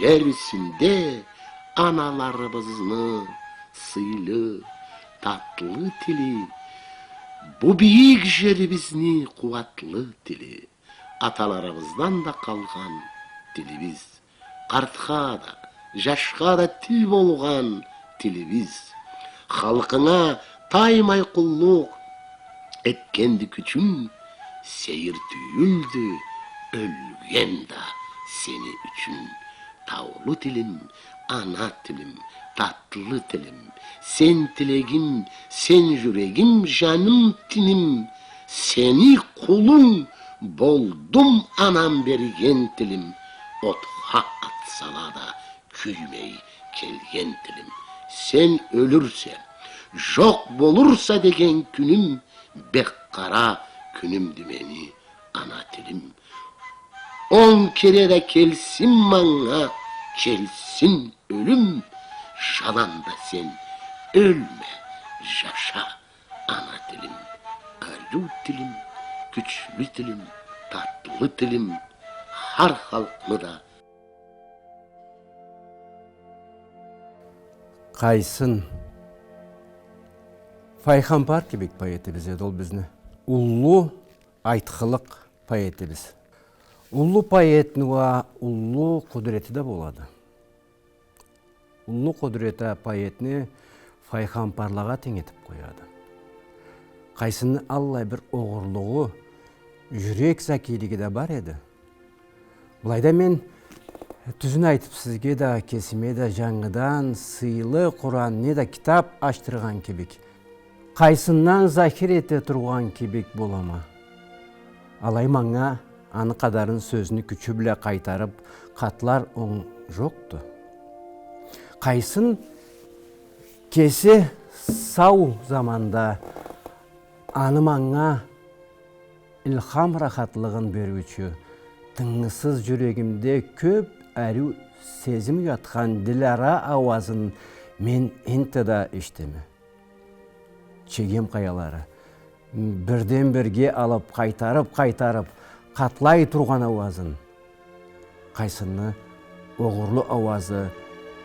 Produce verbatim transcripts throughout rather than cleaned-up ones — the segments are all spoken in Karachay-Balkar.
Эрисинде аналарыбызны сыйлы, татлы тили, бу бийик жерибизни къууатлы тили, аталарыбыздан да къалгъан тилибиз. Къартха да, жашха да тил болгъан тилибиз. Халкъынга таймай къуллукъ этгенди кючюнг, сейир тюйюлдю ёлген да сени ючюн. Таулу тилим, ана тилим, татлы тилим, сен тилегим, сен жюрегим, жаным, тиним, сени къулунг болдум, анам берген тилим, отха атсала да кюймей келген тилим. Сен ёлюрсе, жокъ болурса деген кюнюм, бек къара кюнюмдю мени, ана тилим. Он кере да келсин манга, келсин ёлюм, жаланда сен ёлме, жаша, ана тилим. Ариу тилим, кючлю тилим, татлы тилим, хар халкъны да. Къайсын. Файхампар кибик поэтибиз эди ол бизни. Уллу айтхылыкъ поэтибиз. Уллу поэтни уа уллу къудурети да болады. Уллу къудурети а поэтни файхампарлагъа тенг этип къояды. Къайсынны аллай бир огъурлугъу, жюрек закийлиги да бар эди. Былайда мен, тюзюн айтып, сизге да, кесиме да жангыдан сыйлы Къуран не да китап ачдыргъан кибик, Къайсындан захир эте тургъан кибик болама. Алай манга аны къадарын сёзню кючю бла къайтарып къатлар онг жокъду. Къайсын кеси сау заманда аны манга илхам рахатлыгъын бериучю, тынгысыз жюрегимде кёп ариу сезим уятхан Дилара ауазын мен энтта да эшитеме. Чегем къаялары бирден-бирге алып, къайтарып-къайтарып къатлай тургъан ауазын. Къайсынны огъурлу ауазы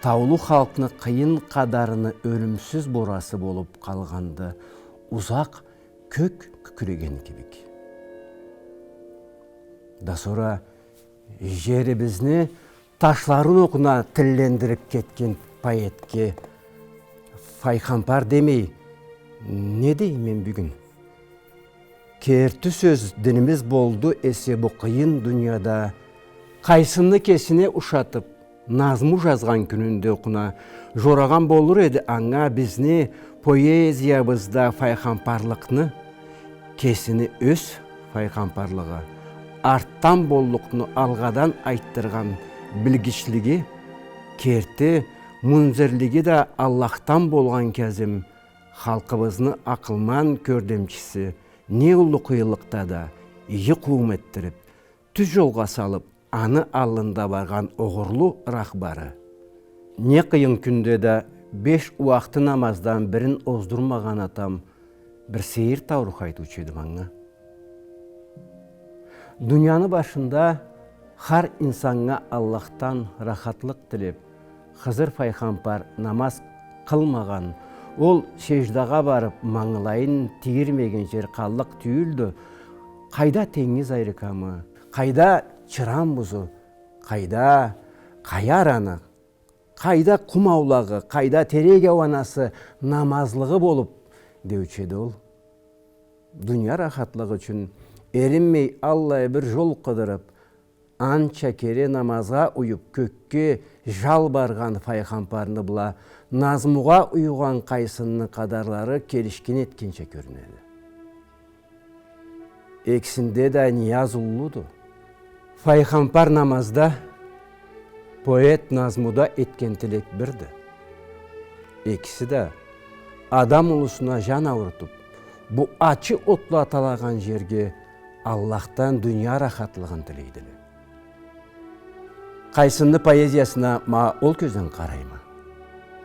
таулу халкъны къыйын къадарыны ёлюмсюз борасы болуп къалгъанды, узакъ кёк кюкюрегени кибик. Да сора жерибизни ташларын окъуна тиллендирип кетген поэтге файхампар демей, не дейме мен бюгюн? Керти сёз, динимиз болду эсе бу къыйын дунияда, Къайсынны кесине ушатып, назму жазгъан кюнюнде окъуна, жорагъан болур эди анга бизни поэзиябызда файхампарлыкъны, кесини ёз файхампарлыгъы, артдан боллукъну алгъадан айтдыргъан билгичлиги, керти мунзирлиги да Аллахдан болгъан Кязим, халкъыбызны акъылман кёрдемчиси, не уллу къыйынлыкъда да иги къууум этдирип, тюз жолгъа салып, аны аллында баргъан огъурлу рахбары. Не къыйын кюнде да беш уахты намаздан бирин оздурмагъан атам бир сейир таурух айтыучу эди манга. Дунияны башында хар инсаннга Аллахдан рахатлыкъ тилеп, Хызыр файхампар намаз къылмагъан, ол сеждагъа барып, мангылайын тийирмеген жер къаллыкъ тюйюлдю. Къайда тенгиз айрыкамы, къайда чыран бузу, къайда къая араны, къайда къум аулагъы, къайда терек ауанасы намазлыгъы болуп, деучю эди ол. Дуния рахатлыгъы ючюн эринмей аллай бир жол къыдырып, анча кере намазгъа уюп, кёкге жалбаргъан файхампарны бла назмугъа уюгъан Къайсынны къадарлары келишген этгенча кёрюнеди. Экисинде да нияз уллуду. Файхампар намазда, поэт назмуда этген тилек бирди. Экиси да адам улусуна жан аурутуп, бу ачы отла аталагъан жерге Аллахдан дуния рахатлыгъын тилейдиле. Къайсынны поэзиясына ма ол кёзден къарайма.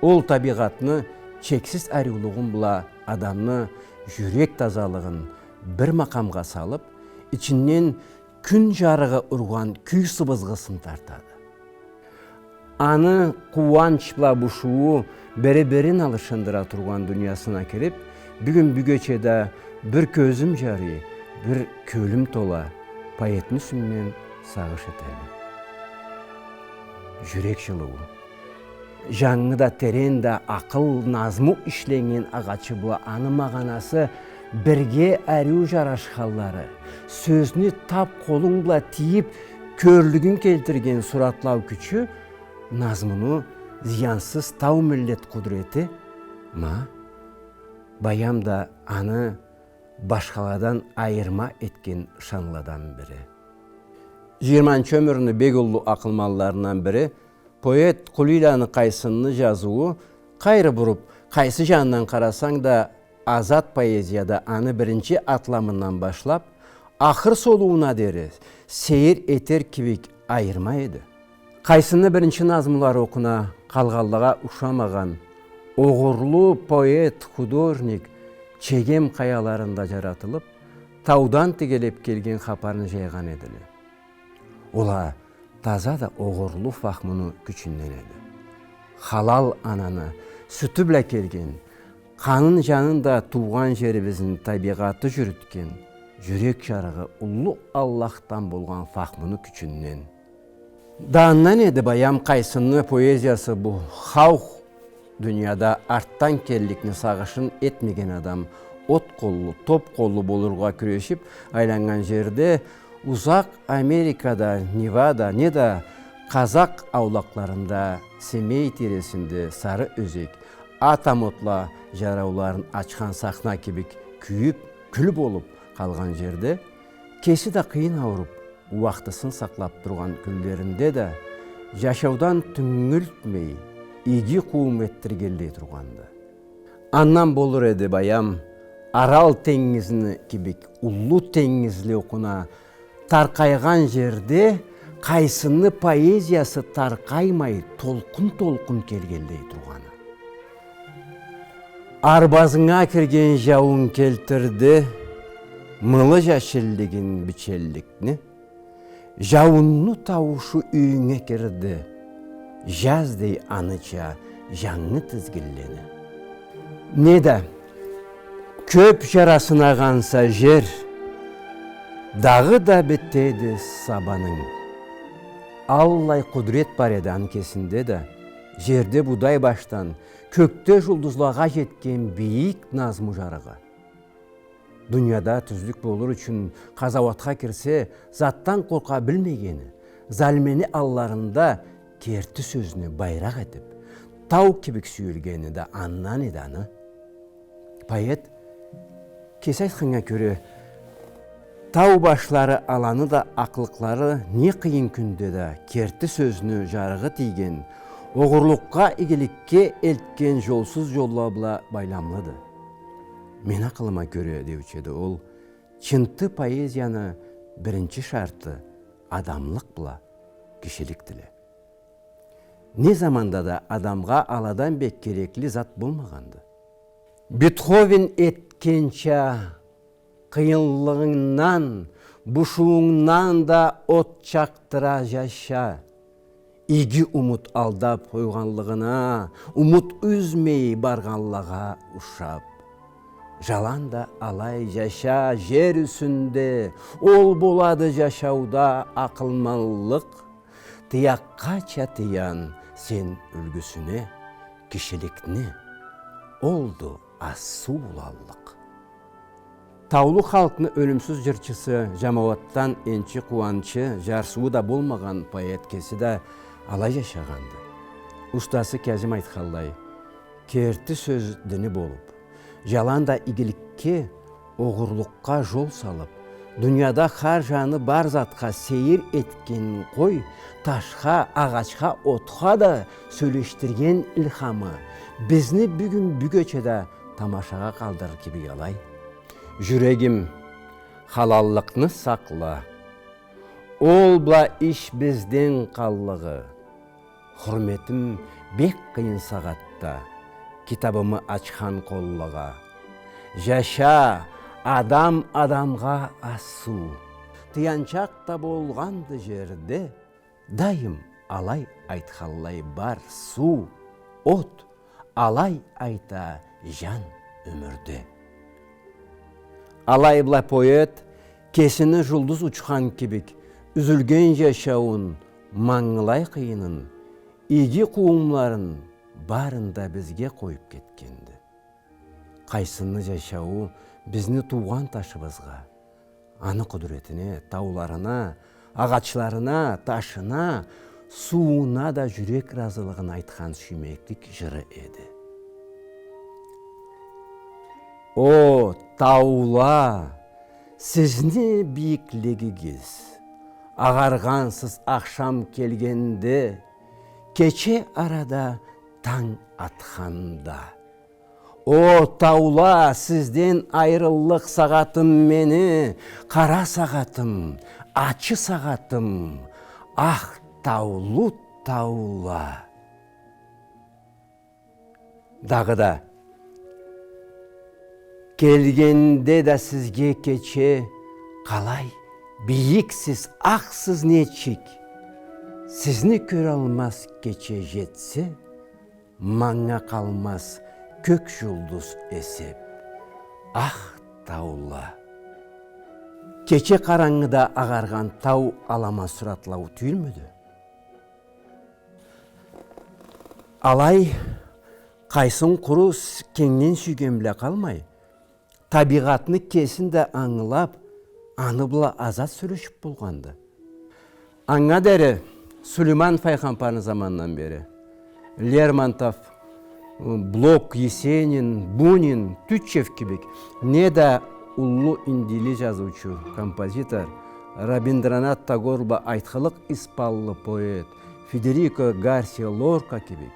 Ол табигъатны чексиз ариулугъун бла адамны жюрек тазалыгъын бир макъамгъа салып, ичинден кюн жарыгъы ургъан кюй сыбызгъысын тартады. Аны къууанч бла бушуу бири-бирин алышындыра тургъан дуниясына кирип, бюгюн-бюгече да бир кёзюм жарый, бир кёлюм тола поэтни юсюнден сагъыш этеме. Жюрек жылыуу. Жангы да терен да акъыл назму ишленнген агъачы бла аны магъанасы бирге ариу жарашханлары, сёзню тап къолунг бла тийип, кёрлюгюн келтирген суратлау кючю, назмуну зыянсыз тау миллет къудурети, ма, Баям да аны башхаладан айырма этген шанладан бири. Жыйырманчы ёмюрню бек уллу акъылманларындан бири, поэт Къулийланы Къайсынны жазыуу, къайры буруп, къайсы жанындан къарасанг да, азат поэзияда аны биринчи атламындан башлап, ахыр солууна дери сейир этер кибик айырма эди. Къайсынны биринчи назмулары окъуна къалгъанлагъа ушамагъан, огъурлу поэт, художник Чегем къаяларында жаратылып, таудан тигелеп келген хапарны жайгъан эдиле. Ол а таза да огъурлу фахмуну кючюнден эди. Халал ананы сютю бла келген, къанын-жанын да туугъан жерибизни табигъаты жюрютген, жюрек жарыгъы уллу Аллахдан болгъан фахмуну кючюнден. Да андан эди Баям Къайсынны поэзиясы бу хаух дунияда артдан келликни сагъышын этмеген адам от къоллу, топ къоллу болургъа кюрешип айланнган жерде, узакъ Америкада, Невада, неда къазакъ аулакъларында, Семей тийресинде сары ёзек, атом отла жарауларын ачхан сахна кибик кюйюп, кюл болуп къалгъан жерде, кеси да къыйын ауруп, уахтысын сакълап тургъан кюнлеринде да жашаудан тюнгюлтмей, иги къууум этдиргенлей тургъанды. Андан болур эди Баям Арал тенгизни кибик уллу тенгизли окъуна таркъайгъан жерде Къайсынны поэзиясы таркъаймай, толкъун-толкъун келгенлей тургъаны. Арбазынга кирген жауун келтирди мылы жашиллигин, бичелликни. Жауунну тауушу юйюнге кирди, жаз дей аныча жангы тизгинлени. Неда, кёп жарасына къанса жер, дагъыда битеди сабанынг. Аллай къудрет бар эди аны кесинде да, жерде будай башдан, кёкде жулдузлагъа жетген бийик назму жарыгъы. Дунияда тюзлюк болур ючюн къазауатха кирсе, затдан къоркъа билмегени, залимлени алларында керти сёзню байракъ этип, тау кибик сюелгени да андан эди аны. Поэт кеси айтханнга кёре, тау башлары аланы да акълыкълары не къыйын кюнде да керти сёзню жарыгъы тийген, огъурлукъгъа, игиликге элтген жолсуз жолла бла байламлыды. Мени акъылыма кёре, деучю эди ол, чынтты поэзияны биринчи шарты адамлыкъ бла кишиликдиле. Не заманда да адамгъа аладан бек керекли зат болмагъанды. Бетховен этгенча, къыйынлыгъынгдан, бушуунгдан да от чакъдыра жаша. Иги умут алдап къойгъанлыгъына, умут юзмей баргъанлагъа ушап. Жаланда алай жаша жер юсюнде, ол болады жашауда акъылманлыкъ. Тыякъгъача тыян сен юлгюсюне, кишиликни, олду асыу уланлыкъ. Таулу халкъны ёлюмсюз жырчысы, жамауатдан энчи къууанчы, жарсыуу да болмагъан поэт кеси да алай жашагъанды. Устасы Кязим айтханлай, керти сёз дини болуп, жаланда игиликге, огъурлукъгъа жол салып, дунияда хар жаны бар затха сейир этгенин къой, ташха, агъачха, отха да сёлешдирген илхамы бизни бюгюн бюгече да тамашагъа къалдырыр кибик алай. Жюрегим, халаллыкъны сакъла. Ол бла иш бизден къаллыгъы. Хурметим бек къыйын сагъатда китабымы ачхан къоллагъа. Жаша, адам адамгъа асыу. Тыянчакъ да болгъанды жерде, дайым алай айтханлай бар суу, от, алай айта жан ёмюрде. Алай бла поэт кесини жулдуз учхан кибик юзюлген жашауун, мангылай къыйынын, иги къууумларын барын да бизге къоюп кетгенди. Къайсынны жашауу бизни туугъан ташыбызгъа, аны къудуретине, тауларына, агъачларына, ташына, сууна да жюрек ыразылыгъын айтхан сюймеклик жыры эди. О, таула, сизни бийиклигигиз, агъаргъансыз ахшам келгенде, кече арада танг атханда. О, таула, сизден айрыллыкъ сагъатым мени, къара сагъатым, ачы сагъатым, ах, таулу таула. Дагъыда. Келгенде да сизге кече, къалай бийиксиз, ахсыз нечик. Сизни кёралмаз кече жетсе, манга къалмаз кёк жулдуз эсеп. Ах, таула! Кече къарангыда агъаргъан тау аламат суратлау тюйюлмюдю? Алай, Къайсын къуру с-, кенгден сюйген бла къалмай, табигъатны кесин да ангылап, аны бла азат сюрюшюп болгъанды. Анга дери, Сулейман файгъамбарны заманындан бери, Лермонтов, Блок, Есенин, Бунин, Тютчев кибик, неда уллу индийли жазыучу, композитор Рабиндранат Тагор бла айтхылыкъ испанлы поэт Федерико Гарсиа Лорка кибик,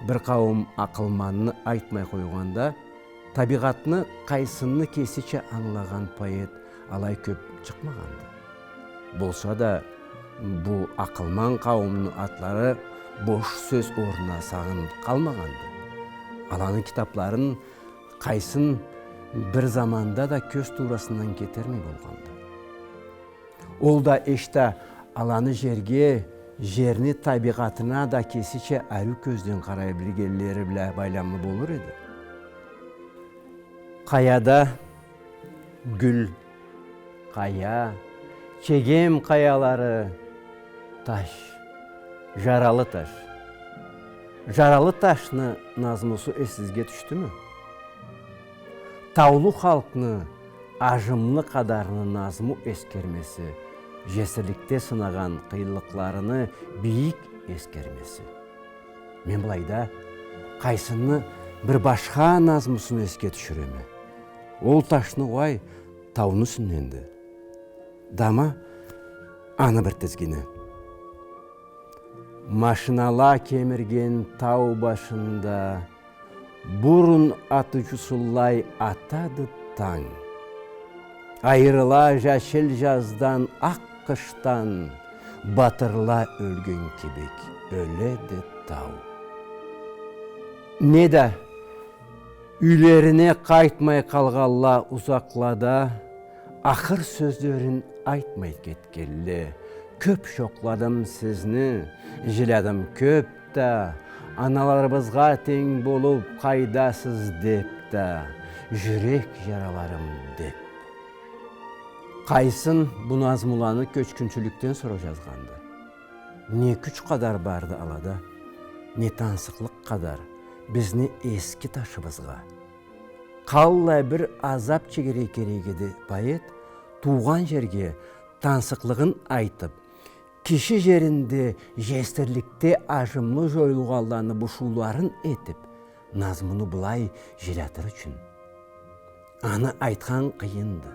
бир къауум акъылманны айтмай къойгъанда, табигъатны Къайсынны кесича ангылагъан поэт алай кёп чыкъмагъанды. Болса да, бу акъылман къауумну атлары бош сёз орнуна сагъынып къалмагъанды. Аланы китапларын Къайсын бир заманда да кёз туурасындан кетермей болгъанды. Ол да эшта аланы жерге, жерни табигъатына да кесича ариу кёзден къарай билгенлери бла байламлы болур эди. Къаяда гюл, къая, Чегем къаялары, таш, Жаралы таш. Жаралы ташны назмусу эсигизге тюшдюмю? Таулу халкъны ажымлы къадарны назму эсгермеси, жесирликде сынагъан къыйынлыкъларыны бийик эсгермеси. Мен былайда Къайсынны бир башха назмусун эсге тюшюреме. Ол ташны угъай, тауну юсюнденди. Да ма аны бир тизгини. Машинала кемирген тау башында бурун атыучусулай атады танг. Айырыла жашил жаздан, акъ къышдан, батырла ёлген кибик ёледи тау. Неда, юйлерине къайтмай къалгъанла узакълада, ахыр сёзлерин айтмай кетгенле. Кёп шокъладым сизни, жилядым кёп да, аналарыбызгъа тенг болуп къайдасыз деп да, жюрек жараларым деп. Къайсын бу назмуланы кёчгюнчюлюкден сора жазгъанды. Не кюч къадар барды алада, не тансыкълыкъ къадар бизни эски ташыбызгъа. Къаллай бир азап чегерге керек эди поэт туугъан жерге тансыкълыгъын айтып, киши жеринде жесирликде ажымлы жоюлгъанланы бушууларын этип, назмуну былай жилятыр ючюн. Аны айтхан къыйынды.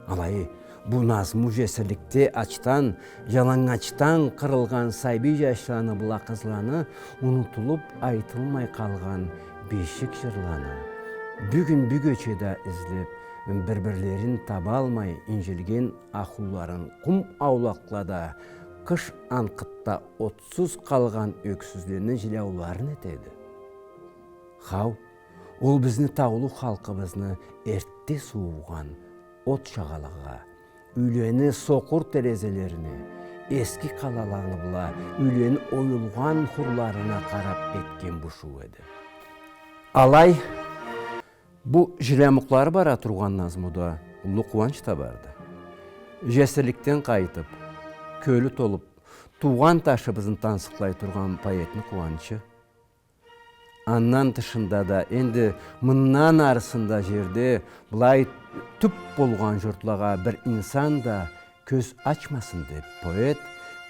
Алай, бу назму жесирликде ачдан, жаланнгачдан къырылгъан сабий жашланы бла къызланы, унутулуп айтылмай къалгъан бийишик жырланы, бюгюн бюгече да излеп, бир-бирлерин табалмай инжилген ахлуларын къум аулакълада, къыш анкъытда отсуз къалгъан ёксюзлени жиляуларын этеди. Хау, ол бизни таулу халкъыбызны эртте суугъан от шагъалагъа, юйлени сокъур терезелерине, эски къалаланы бла юйлени оюлгъан хурларына къарап этген бушуу эди. Алай, бу жилямукълары бара тургъан назмуда уллу къууанч да барды. Жесирликден къайтып, кёлю толуп, туугъан ташыбызны тансыкълай тургъан поэтни къууанчы. Андан тышында да, энди мындан арысында жерде былай тюп болгъан журтлагъа бир инсан да кёз ачмасын деп, поэт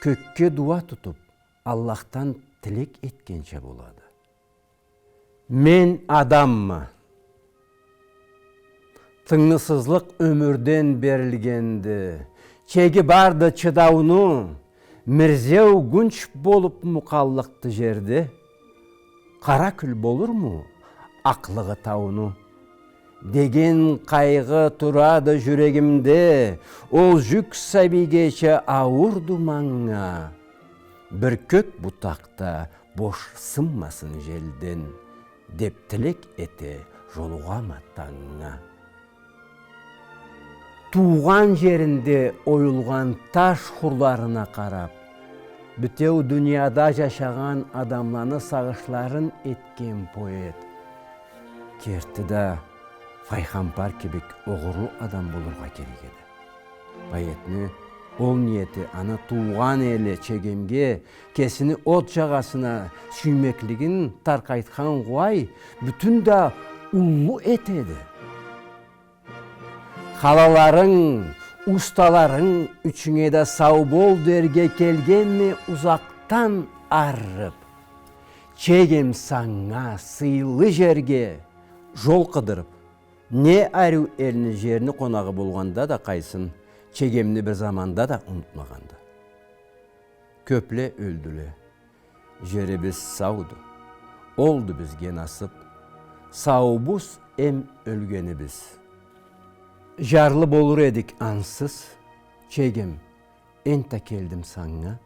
кёкге дуа тутуп, Аллахдан тилек этгенча болады. Мен адамма. Тынгысызлыкъ ёмюрден берилгенди. Чеги барды чыдауну, мирзеу гюнч болупму къаллыкъды жерде? Къара кюл болурму акълыгъы тауну? Деген къайгъы турады жюрегимде, ол жюк сабийгеча ауурду манга. Бир кёк бутакъ да бош сынмасын желден, деп тилек эте жолугъама танга. Туугъан жеринде оюлгъан таш хурларына къарап, бютеу дунияда жашагъан адамланы сагъышларын этген поэт керти да файгъамбар кибик огъурлу адам болургъа керек эди. Поэтни ол ниети аны туугъан эли Чегемге кесини от жагъасына сюймеклигин таркъайтхан къуй, бютюн да уллу этеди. Къалаларынг, усталарынг ючюннге да сау бол дерге келгенме узакъдан арып, Чегем, санга сыйлы жерге жол къыдырып, не ариу элни, жерни къонагъы болгъанда да къайсын, Чегемни бир заманда да унутмагъанды. Кёпле ёлдюле. Жерибиз сауду. Олду бизге насып. Саубуз эм ёлгенибиз. Жарлы болур эдик ансыз, Чегем, энтта келдим санга.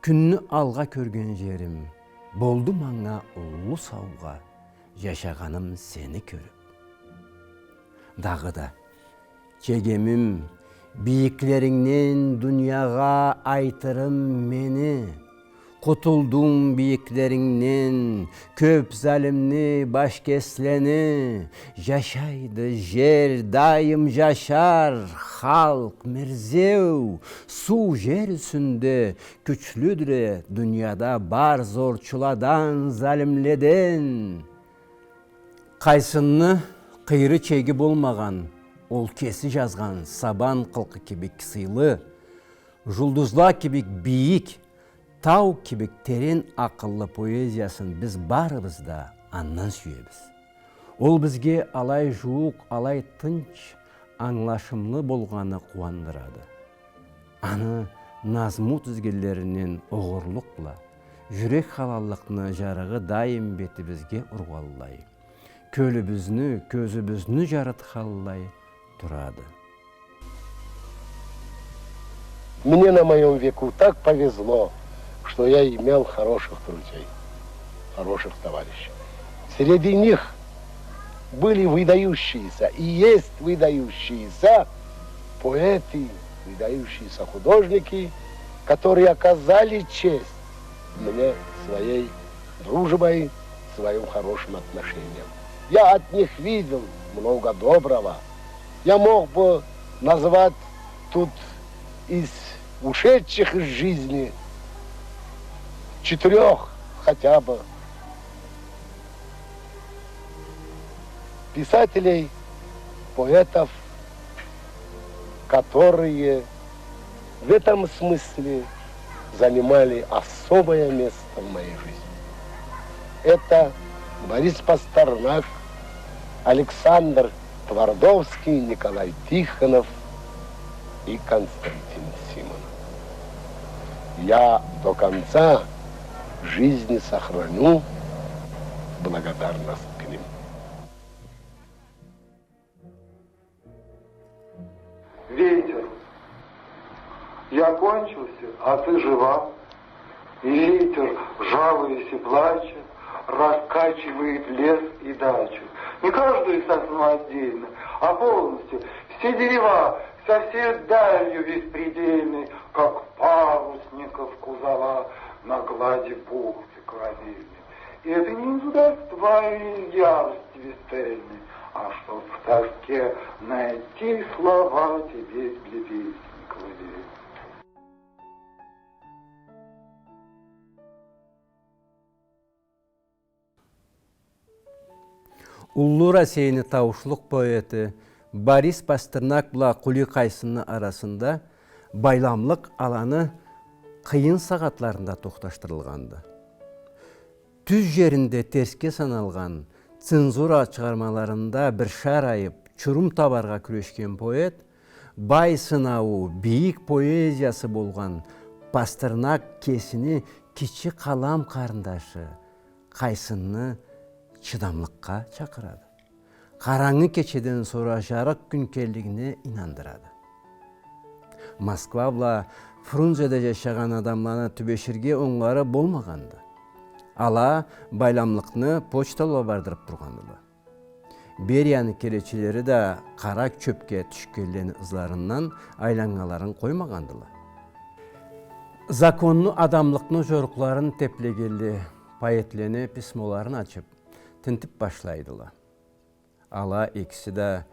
Кюнню алгъа кёрген жерим болду манга уллу саугъа, жашагъаным сени кёрюп. Дагъыда, Чегемим, бийиклерингден дуниягъа айтырым мени. Къутулдум бийиклерингден, кёп залимни, башкеслени. Жашайды жер, дайым жашар, халкъ, мирзеу, суу жер юсюнде кючлюдюле дунияда бар зорчуладан, залимледен. Къайсынны къыйры-чеги болмагъан, ол кеси жазгъан сабан къылкъы кибик сыйлы, жулдузла кибик бийик, тау кибик терен акъыллы поэзиясын биз барыбыз да андан сюебиз. Ол бизге алай жууукъ, алай тынч, ангылашымлы болгъаны къууандырады. Аны назму тизгинлеринден огъурлукъ бла, жюрек халаллыкъны жарыгъы дайым бетибизге ургъанлай, кёлюбюзню, кёзюбюзню жарытханлай турады. Мне на моём веку так повезло, что я имел хороших друзей, хороших товарищей. Среди них были выдающиеся и есть выдающиеся поэты, выдающиеся художники, которые оказали честь мне своей дружбой, своим хорошим отношением. Я от них видел много доброго. Я мог бы назвать тут из ушедших из жизни четырёх хотя бы писателей, поэтов, которые в этом смысле занимали особое место в моей жизни. Это Борис Пастернак, Александр Твардовский, Николай Тихонов и Константин Симонов. Я до конца жизни сохраню благодарность к ним. Ветер. Я кончился, а ты жива. И ветер, жалуясь и плача, раскачивает лес и дачу. Не каждую сосну отдельно, а полностью. Все дерева Со всех далью беспредельной, как парусников кузова на глади бухты корабельной. И это не из удальства или из ярости бесцельной, а чтоб в тоске найти слова тебе для песни колыбельной. Уллу Россейни тауушлукъ поэти Борис Пастернак бла Къулий Къайсынны арасында байламлыкъ аланы къыйын сагъатларында тохташдырылгъанды. Тюз жеринде терсге саналгъан, цензура чыгъармаларында бир шар айып, чурум табаргъа кюрешген поэт, бай сынау, бийик поэзиясы болгъан Пастернак кесини кичи къалам къарындашы Къайсынны чыдамлыкъгъа чакъырады. Къарангы кечеден сора жарыкъ кюн келлигине ийнандырады. Москва бла Фрунзеде жашагъан адамланы тюбеширге онглары болмагъанды. Ала байламлыкъны почта бла бардырып тургъандыла. Берияны келечилери да къара чёпге тюшгенлени ызларындан айланнганларын къоймагъандыла. Законну адамлыкъны жорукъларын теплегенле поэтлени письмоларын ачып, тинтип башлайдыла. Ала экиси да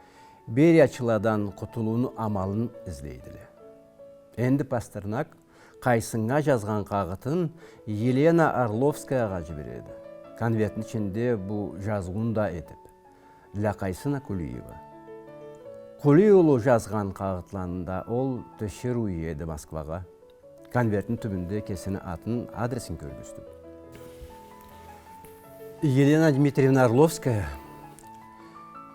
бериячыладан къутулууну амалын излейдиле. Энди Пастернак Къайсыннга жазгъан къагъытын Елена Орловскаягъа жибереди. Конвертни ичинде бу жазыуун да этип, «Для Къайсына Кулиева». Къулий улу жазгъан къагъытланы да ол тиширыу иеди Москвагъа. Конвертни тюбюнде кесини атын, адресин кёргюздю. Елена Дмитриевна Орловская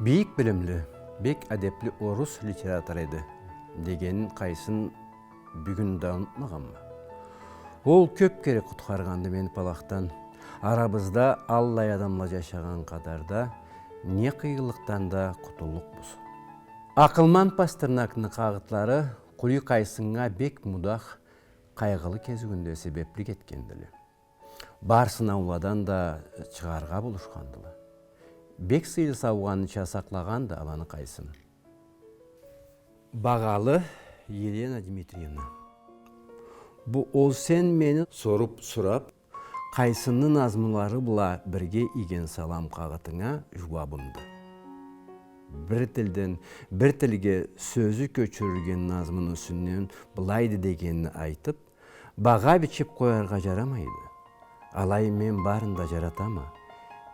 бийик билимли, бек адепли орус литератор эди дегенин Къайсын бюгюн да унутмагъанма. Ол кёп кере къутхаргъанды мени палахдан. Арабызда аллай адамла жашагъан къадарда не къыйынлыкъдан да къутуллукъбуз. Акъылман Пастернакны къагъытлары Къулий Къайсыннга бек мудах, къайгъылы кезиуюнде себеплик этгендиле. Бар сынауладан да чыгъаргъа болушхандыла. Бек сыйлы саугъаныча сакълагъанды аланы Къайсын. Багъалы Елена Дмитриевна, бу «Ол сен мени?» соруп-сурап, Къайсынны назмулары бла бирге ийген салам къагъытынга жууабымды. Бир тилден бир тилге сёзю кёчюрюлген назмуну юсюнден былайды дегенни айтып, багъа бичип къояргъа жарамайды. Алай мен барын да жаратама.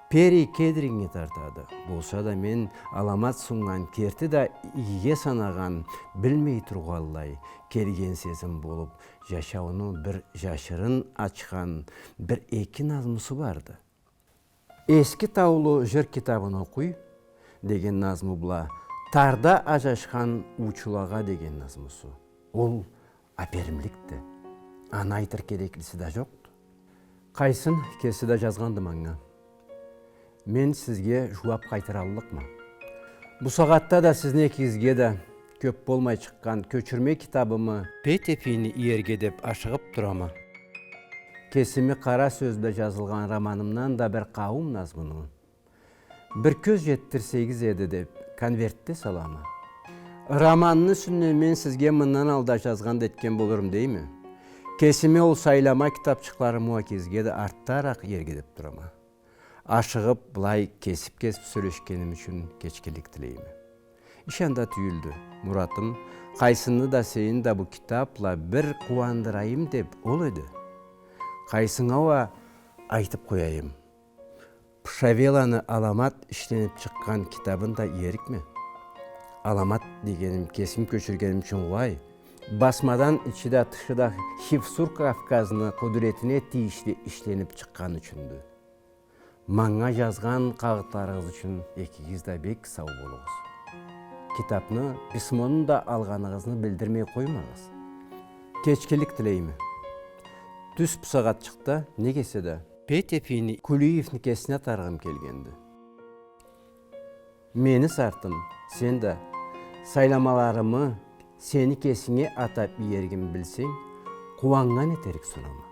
Пери кедиринге тартады. Болса да мен аламат суннган, керти да игиге санагъан, билмей тургъанлай, келген сезим болуп, жашауну бир жашырын ачхан бир-эки назмусу барды. «Эски таулу жыр китабын окъуй» деген назму бла «Тарда ажашхан уучулагъа» деген назмусу. Ол аперимликди. Аны айтыр кереклиси да жокъду. Къайсын кеси да жазгъанды манга. Мен сизге жууап къайтараллыкъма. Бусагъатда да сизни экигизге да кёп болмай чыкъгъан кёчюрме китабымы «Петь и Финь» иерге деп ашыгъып турама. Кесими къара сёз бла жазылгъан романымдан да бир къауум назмуну, «Бир кёз жетдирсегиз эди» деп, конвертде салама. Романны юсюнден мен сизге мындан алда жазгъан да этген болурма дейме. Кесими ол сайлама китапчыкъларымы уа экигизге да артдаракъ иерге деп турама. Ашыгъып, былай кесип-кесип сёлешгеним ючюн кечгинлик тилейме. Иш анда тюйюлдю. Муратым, Къайсынны да, сени да бу китап бла бир къууандырайым деп ол эди. Къайсыннга уа айтып къояйым. Пшавеланы аламат ишленип чыкъгъан китабын да иерикме. Аламат дегеним, кесим кёчюргеним ючюн къалай. Басмадан ичи да, тышы да Хивсур Кавказны къудуретине тийишли ишленип чыкъгъаны ючюндю. Манга жазгъан къагъытларыгъыз ючюн экигиз да бек сау болугъуз. Китапны, письмону да алгъаныгъызны билдирмей къоймагъыз. Кечгинлик тилейме. Тюз бусагъатчыкъда, неге эсе да, Петя Фини Кулиевни кесине атаргъым келгенди. Мени сартым, сен да сайламаларымы сени кесинге атап иеригин билсенг, къууаннган этерик санама.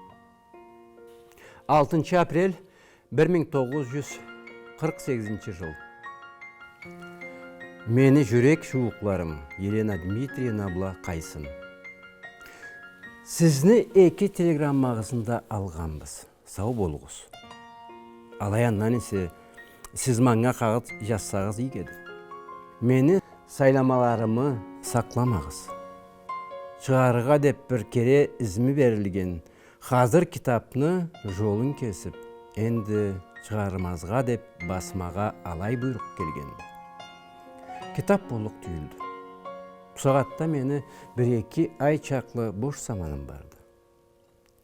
Алтынчы апрель, бир минг тогъуз жюз къыркъ сегизинчи жыл. Мени жюрек жууукъларым Елена Дмитриевна бла Къайсын. Сизни эки телеграммагъызны да алгъанбыз. Сау болугъуз. Алай андан эсе, сиз манга къагъыт жазсагъыз, ийгиди. Мени сайламаларымы сакъламагъыз. Чыгъарыргъа деп бир кере изми берилген хазыр китапны жолун кесип, энди чыгъармазгъа деп басмагъа алай буйрукъ келгенди. Китап боллукъ тюйюлдю. Бусагъатда мени бир-эки ай чакълы бош заманым барды.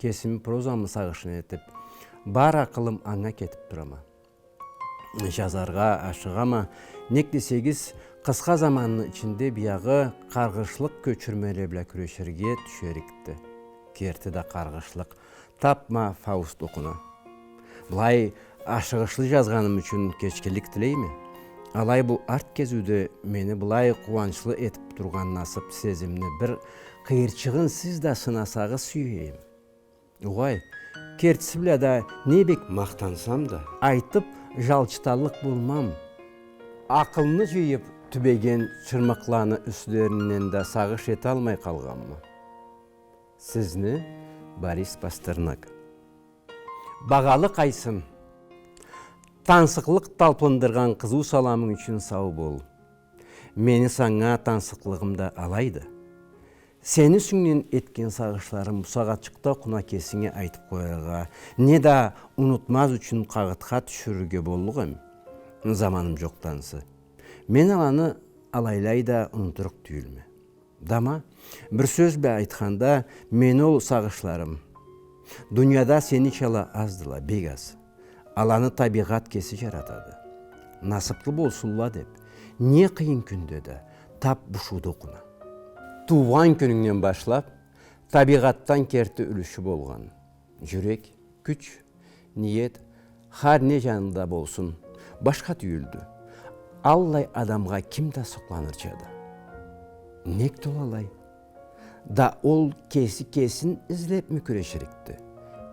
Кесими прозамы сагъышын этип, бар акъылым анга кетип турама. Жазаргъа ашыгама, нек десегиз, къысха заманны ичинде биягъы къаргъышлыкъ кёчюрмеле бла кюреширге тюшерикди. Керти да къаргъышлыкъ, тап ма Фауст окъуна. Былай ашыгъышлы жазгъаным ючюн кечгинлик тилейме. Алай бу арт кезиуде мени былай къууанчлы этип тургъан насып сезимни бир къыйырчыгъын сиз да сынасагъыз сюе эдим. Огъай, кертиси бла да не бек махтансам да, айтып жалчыталлыкъ болмам. Акъылны жыйып, тюбеген чырмыкъланы юслеринден да сагъыш эталмай къалгъанма. Сизни, Борис Пастернак. Багъалы Къайсын, тансыкълыкъ талпындыргъан къызыу саламынг ючюн сау бол. Мени санга тансыкълыгъым да алайды. Сени юсюнгден этген сагъышларым бусагъатчыкъда окъуна кесинге айтып къояргъа, не да унутмаз ючюн къагъытха тюшюрюрге боллукъ эм. Заманым жокъду ансы. Мен аланы алайлай да унутурукъ тюйюлме. Дама, бир сёз бла айтханда, мени ол сагъышларым дунияда сеничала аздыла, бек аз. Аланы табигъат кеси жаратады. Насыплы болсунла деп, не къыйын кюнде да, тап бушууда окъуна. Туугъан кюнюнгден башлап, табигъатдан керти юлюшю болгъан. Жюрек, кюч, ниет, хар не жанында болсун, башха тюйюлдю. Аллай адамгъа ким да сокъланырчады. Некди ол алай? Да ол кеси кесин излепми кюреширикди?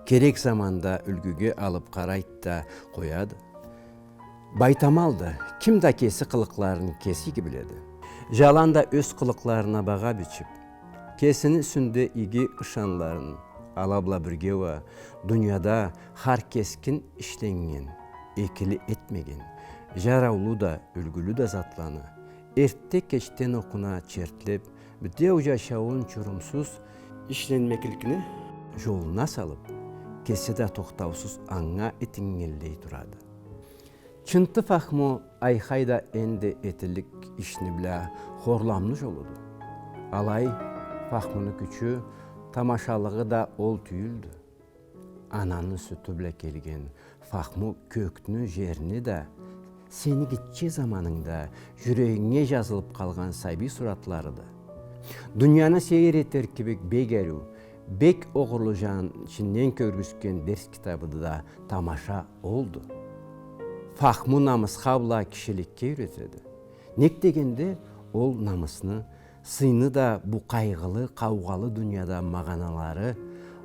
Керек заманда юлгюге алып къарайды да къояды. Байтамалды, ким да кеси къылыкъларын кеси иги биледи. Жаланда ёз къылыкъларына багъа бичип, кесини юсюнде иги ышанларын, ала бла бирге уа дунияда хар кескин ишленнген, экили этмеген, жараулу да, юлгюлю да затланы эртде-кечден окъуна чертлеп, битеу жашауун чурумсуз ишленмекликни жолуна салып, кеси да тохтаусуз анга итиннгенлей турады. Чынтты фахму айхай да энди этиллик ишни бла хорламлы жолуду. Алай, фахмуну кючю, тамашалыгъы да ол тюйюлдю. Ананы сютю бла келген фахму кёкню, жерни да, сени гитче заманынгда жюрегинге жазылып къалгъан сабий суратларыды. Дунияны сейир этер кибик бек ариу, бек огъурлу жанын ичинден кёргюзтген дерс китабыды да тамаша олду. Фахму намысха бла кишиликге юйретеди. Нек дегенде, ол намысны, сыйны да бу къайгъылы, къаугъалы дунияда магъаналары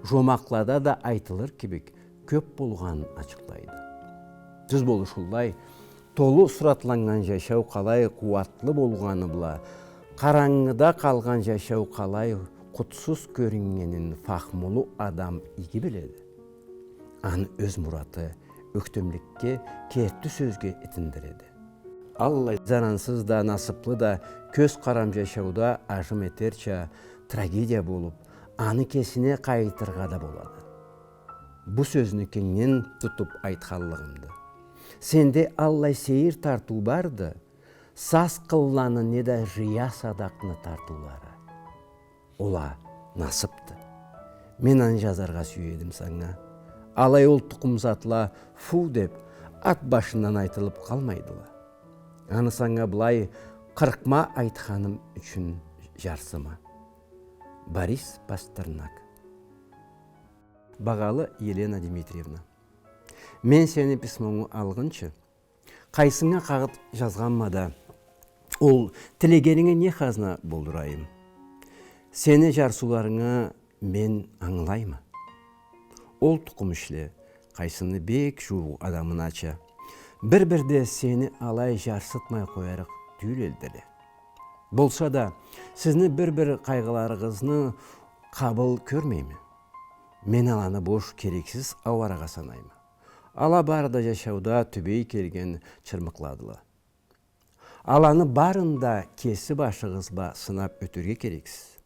жомакълада да айтылыр кибик кёп болгъанын ачыкълайды. Тюз болушунлай, толу суратланнган жашау къалай къууатлы болгъаны бла, къарангыда къалгъан жашау къалай къутсуз кёрюннгенин фахмулу адам иги биледи. Аны ёз мураты ёхтемликге, керти сёзге итиндиреди. Аллай зарансыз да, насыплы да кёз къарам жашауда ажым этерча трагедия болуп, аны кесине къайтыргъа да болады. Бу сёзню кенгден тутуп айтханлыгъымды. Сенде аллай сейир тартыу барды, саз къылланы неда жыя садакъны тартыулары. Ол а насыпды. Мен аны жазаргъа сюе эдим санга. Алай ол тукъум затла фу деп ат башындан айтылып къалмайдыла. Аны санга былай къыркъма айтханым ючюн жарсыма. Борис Пастернак. Багъалы Елена Дмитриевна, мен сени письмонгу алгъынчы, Къайсыннга къагъыт жазгъанма да, ол тилегенинге не хазна болдурайым? Сени жарсыуларынгы мен ангылайма. Ол тукъум ишле Къайсынны бек жууукъ адамынача. Бир-бирде сени алай жарсытмай къоярыкъ тюйюл элдиле. Болса да, сизни бир-бир къайгъыларыгъызны къабыл кёрмейме. Мен аланы бош, керексиз ауарагъа санайма. Ала бары да жашауда тюбей келген чырмыкъладыла. Аланы барын да кеси башыгъыз бла сынап ётерге керексиз.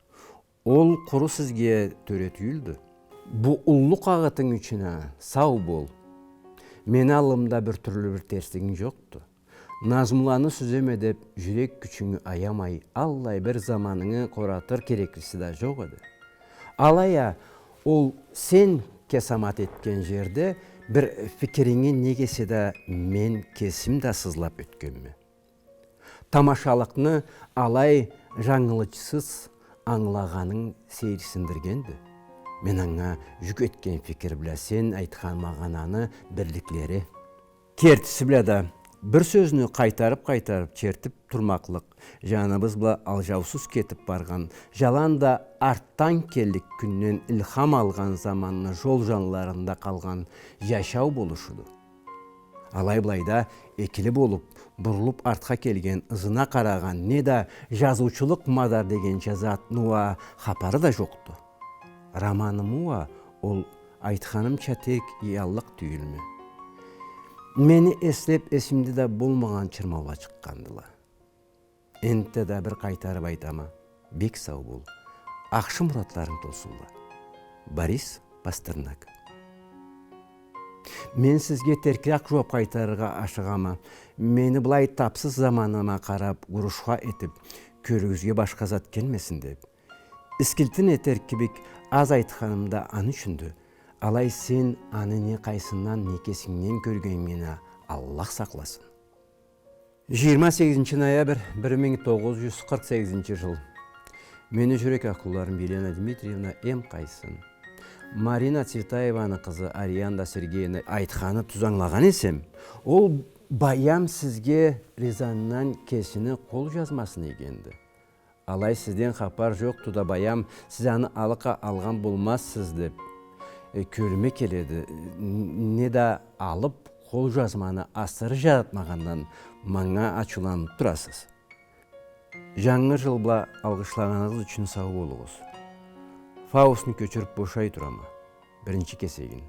Ол къуру сизге тёре тюйюлдю. Бу уллу къагъытынг ючюн а сау бол. Мени аллымда бир тюрлю бир терслигинг жокъду. Назмуланы сюземе деп, жюрек кючюнгю аямай, аллай бир заманынгы къоратыр кереклиси да жокъ эди. Алай а, ол сен кесамат этген жерде бир фикиринги неге эсе да мен кесим да сызлап ётгенме. Тамашалыкъны алай жангылычсыз ангылагъанынг сейирсиндиргенди. Мен анга жюк этген фикир бла сен айтхан магъананы бирликлери. Кертиси бла да, бир сёзню къайтарып-къайтарып чертип турмакълыкъ, жаныбыз бла алжаусуз кетип баргъан, жаланда артдан келлик кюнден илхам алгъан заманны жол жанларында къалгъан жашау болушуду. Алай-былайда экили болуп, бурулуп артха келген, ызына къарагъан, неда жазыучулукъ мадар дегенча затны уа хапары да жокъду. Романымы уа ол, айтханымча, тек яллыкъ тюйюлме. Мени эслеп, эсимде да болмагъан чырмаула чыкъгъандыла. Энтта да бир къайтарып айтама, бек сау бол. Ахшы муратларынг толсунла. Борис Пастернак. Мен сизге теркирек жууап къайтарыргъа ашыгъама, мени былай тапсыз заманыма къарап, гурушха этип, кёлюгюзге башха зат келмесин деп. Искилтин этер кибик аз айтханым да аны ючюндю. Алай сен аны не къайсындан, не кесингден кёргенингден а Аллах сакъласын. Жыйырма сегизинчи ноябрь, бир минг тогъуз жюз къыркъ сегизинчи жыл. Мени жюрек акъулларым Елена Дмитриевна эм къайсын. Марина Цветаеваны къызы Арианда Сергеевна айтханы тюз ангылагъан эсем, ол баям сизге Рязандан кесини къол жазмасын ийгенди. Алай сизден хапар жокъду да, баям, сиз аны алыкъа алгъан болмазсыз деп, э, кёлюме келеди. Н-, неда алып, къол жазманы асыры жаратмагъандан манга ачыуланып турасыз. Жангы жыл бла алгъышлагъаныгъыз ючюн сау болугъуз. Фаустну кёчюрюп бошай турама. Биринчи кесегин.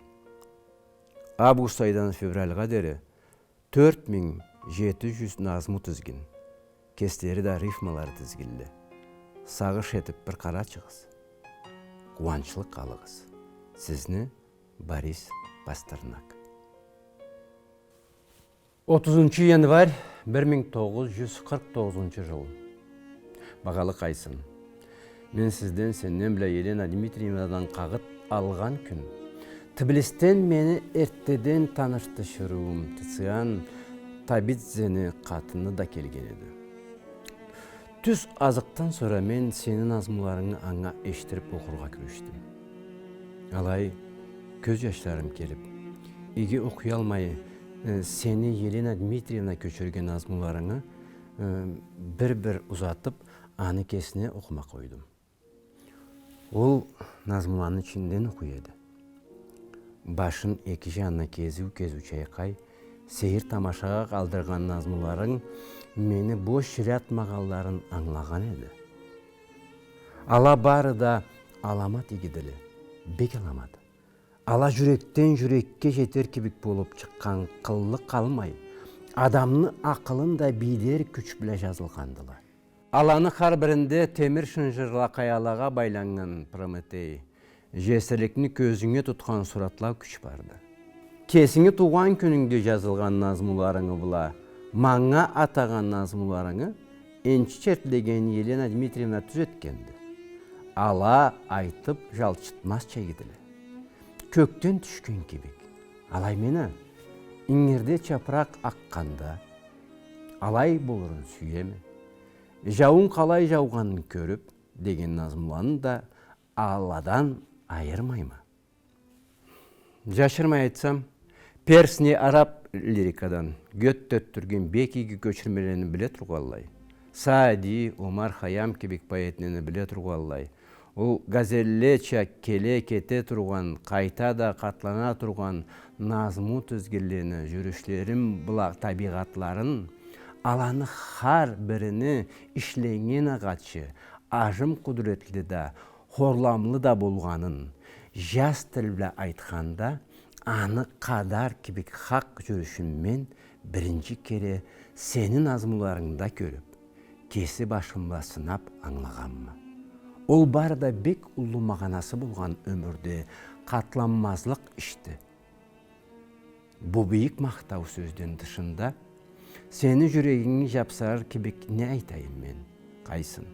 Август айдан февральгъа дери тёрт минг жети жюз назму тизгин. Кеслери да рифмалары тизгинле. Сагъыш этип бир къарачыгъыз. Къууанчлы къалыгъыз. Сизни Борис Пастернак. Отузунчу январь, бир минг тогъуз жюз къыркъ тогъузунчу жыл. Багъалы Къайсын. Мен сизден, сенден бла Елена Дмитриевнадан къагъыт алгъан кюн, Тбилисден мени эртдеден танышдырыучум Тициан Табидзени къатыны да келген эди. Тюз азыкъдан сора мен сени назмуларынгы анга эшитдирип окъургъа кюрешдим. Алай кёз жашларым келип, иги окъуялмай, э, сени Елена Дмитриевна кёчюрген назмуларынгы, э, бир-бир узатып, аны кесине окъума къойдум. Ол назмуланы ичинден окъуй эди. Башын эки жанына кезиу-кезиу чайкъай, сейир тамашагъа къалдыргъан назмуларынг мени бош жаратмагъанларын ангылагъан эди. Ала бары да аламат игидиле, бек аламат. Ала жюрекден жюрекге жетер кибик болуп чыкъгъан къыллы къалмай, адамны акъылын да бийдер кюч бла жазылгъандыла. Аланы хар биринде темир шынжырла, къаялагъа байланнган Прометей, жесирликни кёзюнге тутхан суратла кюч барды. Кесинги туугъан кюнюнгде жазылгъан назмуларынгы бла манга атагъан назмуларынгы энчи чертлеген Елена Дмитриевна тюз этгенди. Ала айтып жалчытмазча игидиле. Кёкден тюшген кибик. Алай мен а, ингирде чапыракъ акъгъанда, алай болурун сюеме. Жауун къалай жаугъанын кёрюп деген назмуланы да аладан айырмайма. Жашырмай айтсам, перс не араб лирикадан Гёте тюрген бек иги кёчюрмелени биле тургъанлай, Саади, Омар Хайям кибик поэтлени биле тургъанлай, ол газеллеча келе-кете тургъан, къайта да къатлана тургъан назму тизгинлени, жюрюшлерин бла табигъатларын, аланы хар бирини ишленнген агъачы, ажым къудуретлиде да, хорламлы да болгъанын, жаз тил бла айтханда, аны къадар кибик хакъ жюрюшюн мен биринчи кере сени назмуларынгда кёрюп, кеси башым бла сынап ангылагъанма. Ол бары да бек уллу магъанасы болгъан ёмюрде къатланмазлыкъ ишди. Бу бийик махтау сёзден тышында, сени жюрегинги жапсарыр кибик не айтайым мен, Къайсын?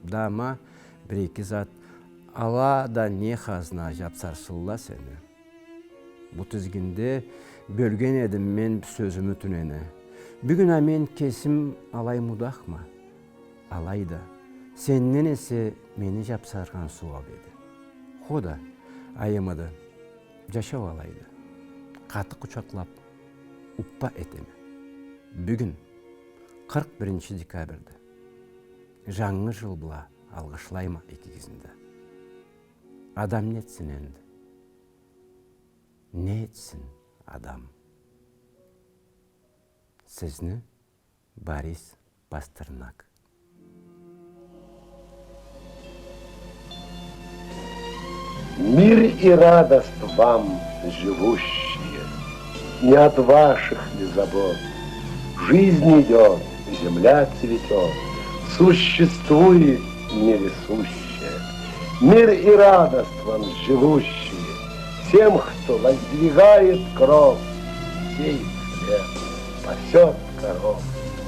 Да ма бир-эки зат, ала да не хазна жапсарсынла сени. Бу тизгинде бёлген эдим мен сёзюмю тюнене. Бюгюн а мен кесим алай мудахма. Алайда, сенден эсе мени жапсаргъан сууаб эди. Хо да, айымыды, жашау алайды. Къаты къучакълап, уппа этеме. Бюгюн, къыркъ биринчи декабрьде, жангы жыл бла алгъышлайма экигизни да. Адам не этсин энди? Не этсин адам? Сизни Борис Пастернак. Мир и радость вам, живущие! Не от ваших ли забот жизнь идёт, земля цветёт, существует невесущая? Мир и радость вам, живущие, всем, кто воздвигает кров, сеет хлеб, пасёт коров,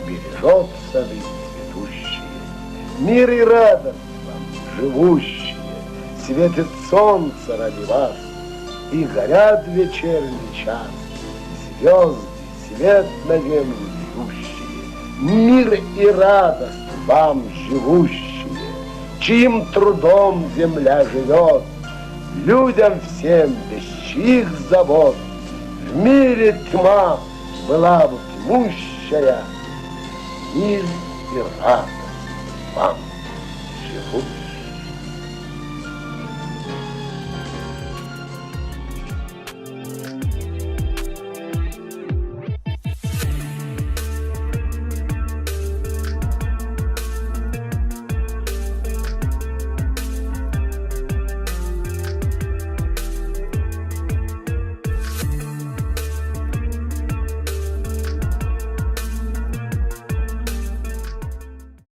бережёт сады цветущие. Мир и радость вам, живущие, светит солнце ради вас, и горят в вечерний час звёзды, свет на землю льющие. Мир и радость вам, живущие, чьим трудом земля живёт, людям всем, без чьих забот в мире тьма была бы тьмущая, мир и радость